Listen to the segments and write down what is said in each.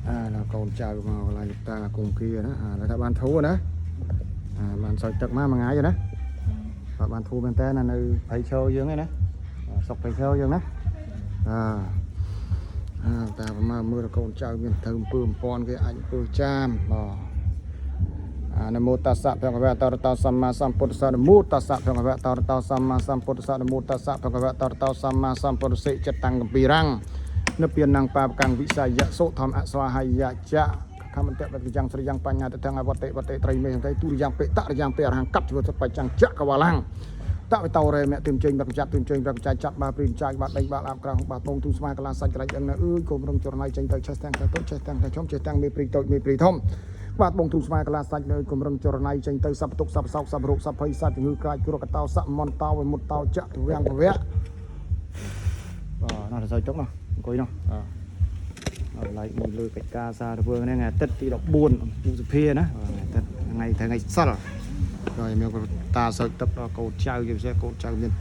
អាដល់កូនចៅមកកន្លែងលោកតាគង្គាណាអាលើថាបានធូរណាអាបានសោចទឹកមកមួយថ្ងៃណាបាទបានធូរមែនតើណានៅព្រៃឈើយើងឯណាស្រុកព្រៃឈើយើងណាអាអាតាប្រមាណមើលកូនចៅមានត្រូវអំពើអំពាន់គេអាចអំពើចាមបាទអានមោតស្សៈភគវៈតរតោសម្មាសម្ពុទ្ធស្សៈនមោតស្សៈភគវៈតរតោសម្មាសម្ពុទ្ធស្សៈនមោតស្សៈភគវៈតរតោសម្មាសម្ពុទ្ធស្សៈចិត្តតាំងកំពីរាំង និព្វានងបាបកាំងវិសយៈសុធម្មអស្វាហយៈចៈខមន្តៈបតិយ៉ាងស្រិយ៉ាងបញ្ញាតទាំងអវតិវតិត្រីមេសន្តិទុរិយ៉ាងបេតរិយ៉ាងបេអរហង្គកັບជីវតបច្ចាំងចកវលាំងតវិតោរេមៈទិមចេញបកចាត់ទិមចេញបកចាត់ចាត់បាព្រីមចាយបាដេញបាឡាបក្រៅបាតងទូស្មាកលាសាច់ក្រាច់អឹងនៅអើយគុំរងចរណៃចេញទៅឆេះទាំងតូចឆេះទាំងធំឆេះទាំងមេព្រីតូចមេព្រីធំបាទបងទូស្មាកលាសាច់នៅគុំរងចរណៃចេញទៅសពទុកសពសោកសពរោគសពភ័យសពជំងឺក្រាច់គ្រកតោសមន្តោវិមុតតោចៈទវាំងពវៈបាទណាស់ទៅទុកនោះអង្គុយនោះបាទ ហើយឡែកមួយលើកិច្ចការសារធ្វើនេះថ្ងៃអាទិត្យទី14ឧសភាណាថ្ងៃអាទិត្យថ្ងៃថ្ងៃសិលហើយមានតាសើចទឹកដល់កូនចៅជាពិសេសកូនចៅមាន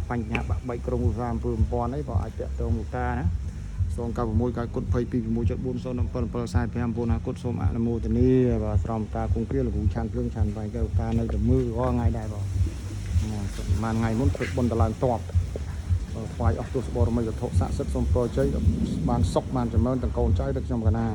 បញ្ហាបាក់បែកក្រុមឧស្សាហ៍អំពើបំពាន់អីបើអាចតាក់ទងលោកតាណា096 9គុត22 6.4 0 7 7 45 9 5គុតសូមអនុមោទនាបាទស្រមតាគង្គាលោកគ្រូឆាន់ភ្លើងឆាន់បាយកែវតានៅតែមើលរាល់ថ្ងៃដែរបាទប្រហែលថ្ងៃមុនធ្វើបុណ្យតឡើងតប ថ្វាយអស់ទស្សបរមីវត្ថុស័ក្តិសិទ្ធិសូមពរជ័យបានសុខបានចម្រើនទាំងកូនចៅទាំងខ្ញុំកណា